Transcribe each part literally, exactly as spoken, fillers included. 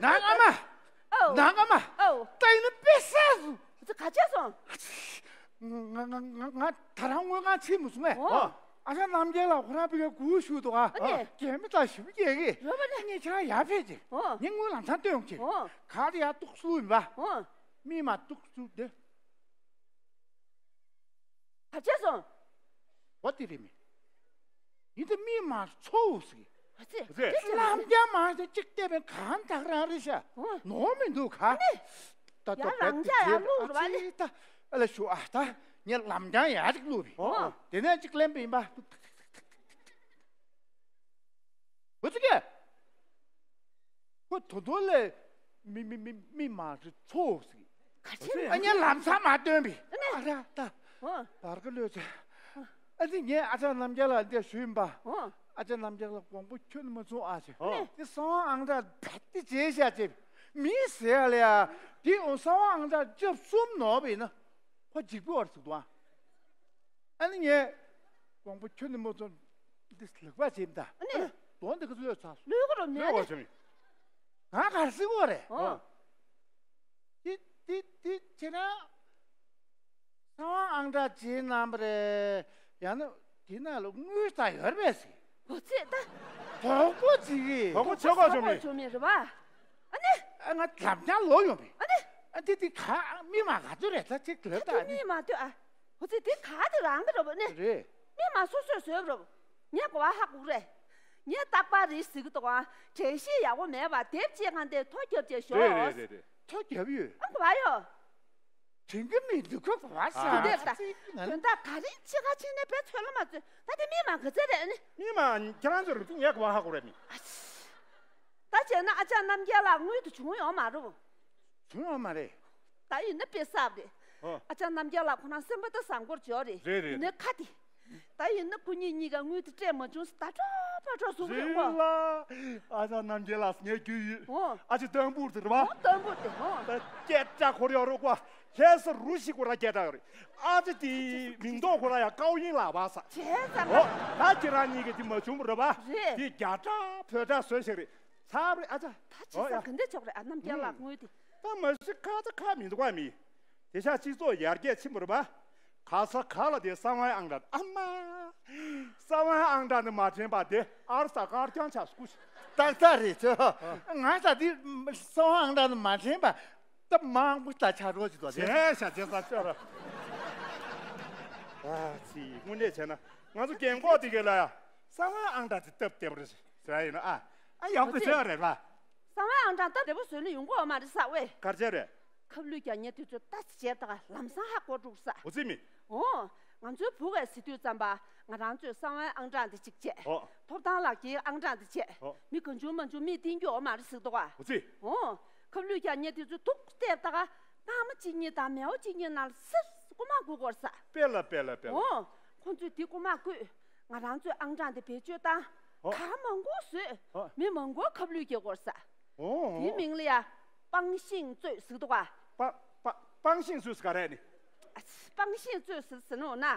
ནང་ཨ་མ། ཨོ། ནང་ཨ་མ། ཨོ། ད་ཡིན་ན་དཔེ་བསགས་སོང་། ཨ་ཙི། ག་བྱས་སོང་། ང་ང་ང་ང་ད་རང་དངུལ་ཁང་ཕྱིན་མ་སོང་ངས། ཨོ། ཨ་ཅག་རྣམ་རྒྱལ་ལགས་ཁོ་རང་ཕ་གིར་སྒུག་བཞུགས་འདུག་ཨ། ཨ་ནི། རྒྱན་མི་དང་ཞིམ་རྒྱག་གི། ཡོད་པ་ནི། ངས་ཁྱེད་རང་ཡར་ཕེབས་ཀྱི། ཨོ། ངས་དངུལ་ལམ་སང་སྟོན་ཡོང་གི། ཨོ། ག་རེ་ཡར་གཏུག་སུ་ཡིན་པ། ཨོ། མི་མ་གཏུག་སུ་དེ། ག་བྱས་སོང་། འོ་དེ་རེད་མི། ཡིན་ད་མི་མ་ཚོ་ཟིག་ཨ་ཙི། ཨ་ཙི། ལམ་རྒྱ་མ་ཟེར་གཅིག་བལྟས་པས་གང་དག་རང་རེད་ཤག་ཨོ། ནོར་མི་འདུག་ག་ཨ་ནི། ད་ད་ཡ་རང་ཅག་ཡར་བླུགས་རེད་པ་ཨ་ནི། ད་ཨ་ལ་ཞུ་ཨ། ད་ངས་ལམ་རྒྱང་ཡར་ཅིག་བླུགས་པས། ཨོ། དེ་ནས་གཅིག་ལེན་པ་ཡིན་པ། འོ་ཙི་གེ། ཁོ་དོ་དོ་ལས་མི་མི་མི་མི་མ་རེད་ཚོ་ཟིག་ག་ཅི། ཨ་ཉན་ལམ་སང་མ་སྟོན་པས། ཨ་ར་ད། ཨོ། བར་གི་ལོས་ཚེ། ཨ་ནི་ངས་ཨ་ཅག་རྣམ་རྒྱལ་ལགས་འདིར་ཞུས་ཡིན་པ། ཨོ། ཨ་ཅག་རྣམ་རྒྱལ་ལགས་དགོངས་པ་ཁྱོན་ནས་མ་ཚོམས་ཨ་ཅེ། ཨོ། འདི་གསང་བ་ཨང་གྲངས་བེད་དེ་བྱས་ཤག་ཅེས། མི་ཟེར་ཡ་ལ་ཡ། འདི་འོང་གསང་བ་ཨང་གྲངས་བཅུ་གསུམ་ནོར་བས་ན། ཁོ་འཇིགས་པོ་བར་ཟིག་འདུག་ཨ། ཨ་ནི་ངས་དགོངས་པ་ཁྱོན་ནས་མ་ཚོམས། འདི་ལག་པ་བྱེད་མི་ད། ཨ་ནི། དོན་འདི་ག་ཚོད་ལོས་ཚར། ལོས་ག་རོ་མེད་ལོས་ཨ་ག་ནི། བྱུང་། ང་གར་སྲིད་གོ་རེད། ཨོ། འདི་འདི་འདི་བྱས་ན། གསང་བ་ཨང་གྲངས་བྱེད་གནང་བ་རེད། ཡང་ན་དེ་ནང་ལ་དངུལ་ད་ཡོད་རེད་ཟེར། འོ་ཙི་ད། དོག་པོ་བྱེད་གི། དོག་པོ་བྱེད་གོ་བྱུང་མི། བྱུང་མི་རེད་པ། ཨ་ནི། ཨ་ང་ལམ་རྒྱང་ལོག་ཡོང་བས། ཨ་ནི། ཨ་འདི་འདི་ག་མི་མ་ག་ཚོད་རེད་ད་ཅིག་ལབ་ད་ཨ་ནི། མི་མ་ལྟོས་ཨ། འོ་ཙི་དེ་ག་དེ་རང་གི་རོ་བ་ནི། རེད། མི་མ་སོ་སོས་བཟོས་རོ། ངས་གོ་བ་ཧ་གོ་རེད། ངས་རྟག་པར་རེད་ཟིག་དོ་ཨ། དྲན་ཤེས་ཡག་པོ་མེད་པ་དེབ་ཅེས་གང་དེ་ཐོ་རྒྱབ་ཅེས་ཞོག་རེད་རེད་རེད་རེད། ཐོ་རྒྱབ་ཡོད། ཨ་གོ་བ་ཡོད། དྲན་གི་མི་འདུག་གོ་གོ་བ་ཤ་ཨ་ཙི་ང་དོན་དག་ག་རེ་ཅི་ག་ཕྱིན་ནས་བེད་ཚོད་ལ་མ་ཚོད་ད་དེ་མི་མ་ག་ཚད་རེད་ཨ་ནི། མི་མ་ཁྱེད་རང་ཚོ་རུ་ཏུ་ངས་གོ་བ་ཧ་གོ་རེད་མི། ཨ་ཙི། ད་བྱས་ན་ཨ་ཅག་རྣམ་རྒྱལ་ལགས་དངུལ་དེ་བྱུང་ཡོད་མ་རེད། བྱུང་ཡོད་མ་རེད། ད་ཡིན་ན་དཔེ་གསར་རེད། ཨོ། ཨ་ཅག་རྣམ་རྒྱལ་ལགས་ཁོ་རང་སེམས་པ་ད་བཟང་པོར་འཇོག་རེད། རེད་རེད་ཡིན་ན་རེད། ཁ་དེ། ད་ཡིན་ན་ཁོ་གཉིས་གཉིས་ཀ་དངུལ་དེ་སྤྲད་མ་བྱུང་ཟེར་ད་སྤྲོ་པོ་སྤྲོ་བཟོ་གི་རེད་རེད་གོ། ལ། ཨ་ཅག་རྣམ་རྒྱལ་ལགས་ངས་རྒྱུས་ཡོད། ཨོ། ཨ་ཅེ་ཏམ་བུར་དེ་རེད་བ། ཨོ་ཏམ་བུར་དེ་ཨོ། ད་སྐད་ཆ་ཁོར་ཡོད་རོགས་གོ། ལྷས་སུ་རུ་ཞིག་ཁོ་ར་སྐད་ཆ་ཡོད་རེད། ཨ་ཅེ་དེའི་མིང་འདོགས་ཁོ་ར་ཡ་ཀའོ་ཡིན་ལ་བ་ས། བྱས་ཙང་ཨོ། ད་ཁྱེད་རང་གཉིས་ཀྱི་དེ་མ་བྱུང་བ་རེད་བ། རེད། དེ་རྒྱ་གྲགས་བོད་གྲགས་བཟོས་ཤིག་རེད། ཚར་རེད་ཨ་ཅག་ད་ཅི་ཨོ་ཡ། ས་ག་འདྲ་ཆོག་རེད་ཨ་རྣམ་རྒྱལ་ལགས་དངུལ་དེ། ད་མ་གཞི་ཁ་ཚ་ཁ་མི་འདུག་ག་མི། དེ་ཤ་སྤྱི་ཚོགས་ཡར་རྒྱས་ཕྱིན་པ་རེད་པ། ག་ས་ག་ལ་དེ་གསང་བའི་ཨང་གྲངས་ཨ་མ། གསང་བའི་ཨང་གྲངས་ནི་མ་དྲན་པ་དེ་ཨར་ས་དཀར་རྐྱང་ཆགས་སྐུ། ཏག་ཏག་རེད་ཚོ། ང་ད་དེ་གསང་བའི་ཨང་གྲངས་ནི་མ་དྲན་པ། ད་མང་པོ་ད་ཆགས་རོགས་ཀྱི་དོ་དེ། བྱས་ཤ་བྱས་ས་ཅོ་ར། ཨ་ཙི་དངོས་གནས་བྱས་ན་ང་ཚོ་རྒན་གོག་དེ་གས་ལ་ཡ་གསང་བའི་ཨང་གྲངས་དེ་སྟབས་བདེ་པོ་རེད་ཟེར་ཡ་ཡིན་ན་ཨ། ཨ་ཡག་པོ་ཨ་ཙི། བྱས་པ་རེད་པ། གསང་བའི་ཨང་གྲངས་སྟབས་བདེ་པོ་བཟོས་ན་ཡོང་གི་ཡོད་མ་རེད་ས་ཝེ། ག་རེ་བྱས་རེད། ཁབ་ལུད་རྒྱག་མཁན་དེ་ཚོས་ལྟ་ཅི་བྱས་ད་ག་ལམ་སང་ཧ་གོ་འགྲོ་གི་ས། འོ་ཙི་མི། འོ། ང་ཚོའི་བུ་གས་ཟེར་དུས་ཙམ་པ་ང་རང་ཚོས་གསང་བའི་ཨང་གྲངས་དེ་གཅིག་བྱས། འོ། ཐོབ་ཐང་ལག་འཁྱེར་ཨང་གྲངས་དེ་བྱས། འོ། མི་གང་བྱུང་མང་བྱུང་མིས་བསྟན་རྒྱུ་ཡོད་མ་རེད་ཟེར་འདུག་ག་འོ་ཙི། འོ། ཁབ་ལུད་རྒྱག་མཁན་དེ་ཚོས་ཐུག་བལྟས་ད་ག་སྣང་མ་གཅིག་གཉིས་དང་མེའོ་གཅིག་གཉིས་ནང་ལ་སིར་རྐུ་མ་རྐུ་གོ་ས། དཔེ་ལ་དཔེ་ལ་དཔེ་ལ། འོ། ཁོང་ཚོས་དེ་རྐུ་མ་རྐུས། ང་རང་ཚོའི་ཨང་གྲངས་དེ་བེད་སྤྱོད་བཏང་། ཨོ། གང་མང་པོ་བཟོས། ཨོ། མི་མང་པོ་ཁབ་ལུད་རྒྱག་དགོས་ས། ཨོ། དེའི་མིང་ལ་ཡ། སྤང་ཤིང་རྩོད་ཟེར་འདུག་ག་སྤ་སྤ་སྤང་ཤིང་རྩོད་ཟེར་ག་རེ་ནི། ཨ་ཙི། སྤང་ཤིང་རྩོད་ཟེར་ཟེར་ནོ་ན།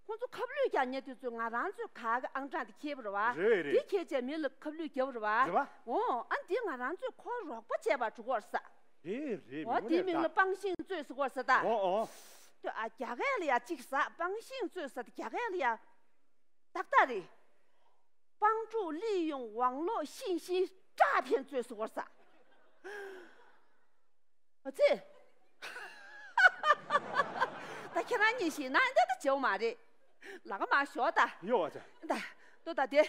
ཁོང་ཚོ་ཁབ་ལུད་རྒྱག་མཁན་དེ་ཚོས་ང་རང་ཚོའི་ག་གི་ཨང་གྲངས་དེ་ཁྱེར་བ་རེད་བ། རེད་རེད། དེ་ཁྱེར་བྱས་མི་ལ་ཁབ་ལུད་རྒྱག་པ་རེད་བ། རེད་བ། ཨོ། ཨ་འདི་ང་རང་ཚོས་ཁོར་རོགས་པ་བྱས་པ་འགྲོ་གི་ས། རེད་རེད། འོ་མི་དེའི་མིང་ལ་སྤང་ཤིང་རྩོད་ཟེར་གོ་ས་ད། ཨོ་ཨོ། ཨ་རྒྱ་སྐད་ལ་ཡ་གཅིག་ཟ་སྤང་ཤིང་རྩོད་ས་ད་རྒྱ་སྐད་ལ་ཡ། ཏག་ཏག་རེད། 帮助利用网络信息诈骗罪 ཟེར་གོ་ས། ཨ་ཙི། ད་ཁྱེད་རང་གཉིས་ཤིག་ན་འདི་ད་བྱེད་མ་རེད། ལག་མ་ཞོག་ད། ཡོ་ཨ་ཙི། ད་ལྟོས་ད་དེ།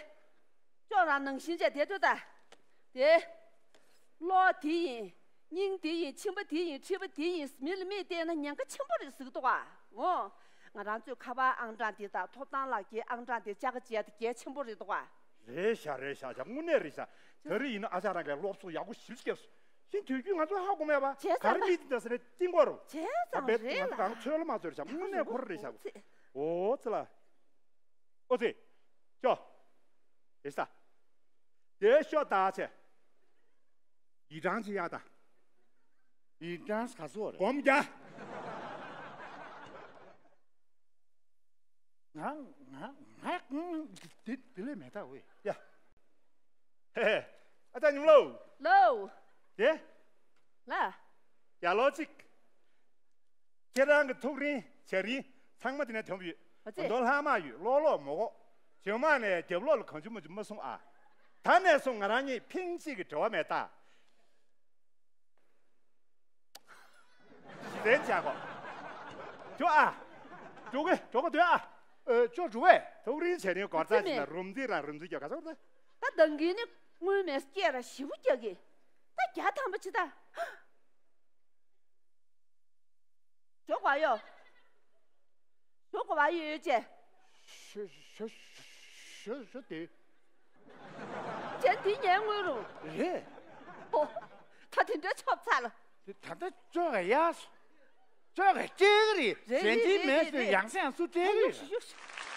ཅོག་རང་ནང་བཞིན་བྱས་དེ་ལྟོས་ད། དེ། གློག་དེ་ཡིན། སྙིང་དེ་ཡིན། མཆིན་པ་དེ་ཡིན། མཁྲིས་པ་དེ་ཡིན། མི་ལ་མིས་བལྟས་ན་ཉེན་ཁ་ཆེན་པོ་རེད་ཟེར་གི་འདུག་ག་འོ། ང་རང་ཚོའི་ཁ་པར་ཨང་གྲངས་དེ་དང་ཐོབ་ཐང་ལག་འཁྱེར་ཨང་གྲངས་དེ་བཅའ་ག་བྱས་ཏེ་གལ་ཆེན་པོ་རེད་འདུག་ག་རེད་ཤག་རེད་ཤག་ཤག་དངོས་གནས་རེད་ཤག་ད་རེས་ཡིན་ན་ཨ་ཅག་རང་གིས་སློབ་གསོ་ཡག་པོ་ཞིག་བརྒྱབ་སོང་། ཤིང་དུས་རྒྱུན་ང་ཚོ་ཧ་གོ་མེད་པ། བྱས་ག་ཙང་རེ་མིས་དེ་འདྲ་ཟེར་ནས་གཏིང་གོ་རུ། བྱས་ད་ཙང་བས་རེད་ང་ཚོ་ལ། གང་ཚོད་ལ་མ་ཚོད་རེད་ཤག་དངོས་གནས་ཁོ་རང་རེད་ཤག་འོ་ཙི་ལ། ཨོ་ཙི། ཅོ། དེ་ས། དེ་ཤོ་ད་ཆེ། ཡི་ཀྲང་ཅི་ཡ་ད། ཡི་ཀྲང་ག་ཚོད་རེད། སྒོམ་རྒྱ། ང་ང་ང་ང་དེ་དེ་ལས་མེད་ད་ཝེ། ཡ། ཧེ་ཧེ། ཨ་ཅག་ཉུང་ལོ། ལོ། དེ། ལ། ཡ་ལོ་གཅིག་ཁྱེད་རང་གི་ཐུགས་རིང་བྱ་རིང་ཚང་མ་དེ་ནས་ཐོན་པ་ཡོད། ཨ་ཙི། མདོ་ལྷག་མ་ཡོད། ལོག་ལོག་མོ་གོ། ཇོ་མ་ནས་རྒྱབ་ལོག་ལ་གང་བྱུང་མ་བྱུང་མ་གསུང་ཨ། ད་ནས་བཟུང་ང་རང་གཉིས་ཕིང་གཅིག་གི་འབྲེལ་བ་མེད་ད། གཞི་རྟེན་བྱ་གོ། ཇོ་ཨ། འགྲོ་གི་འགྲོ་གི་འདོད་ཨ། ཨ་ཅོ་འགྲོ་བས། ཐུགས་རིང་བྱ་རིང་སྒོར་རྩ་ཅིག་ལ་རུམ་རྩིས་རང་རུམ་རྩིས་རྒྱག་ག་ཚོར་ད། ད་འདང་གི་ནི་དངུལ་མེད་སྐྱེས་ར་ཞིབ་པོ་རྒྱག་གི། ད་རྒྱ་ཐམ་པ་ཅི་ད། ཞོག་ག་ཡོ། ཞོག་ག་བ་ཡོ་ཡོ་ཅེ། ཞོ་ཞོ་ཞོ་ཞོ་དེ། ཅན་དེ་ཉན་དངུལ་རུང་། རེད། ཨོ། ད་དེ་འདྲ་ཆོབ་ཚར་ལ། དེ་ད་ལྟ་ཅོག་ག་ཡ། ཅོག་ག་སྐྱེ་གི་རེད། རེད་ཞན་ཅིན་རེད་མེད་རེད་སུ་རེད། ཡང་སེང་སུ་སྤྲད་གི་ཡོ་རེད། ཞོ་ཞོ།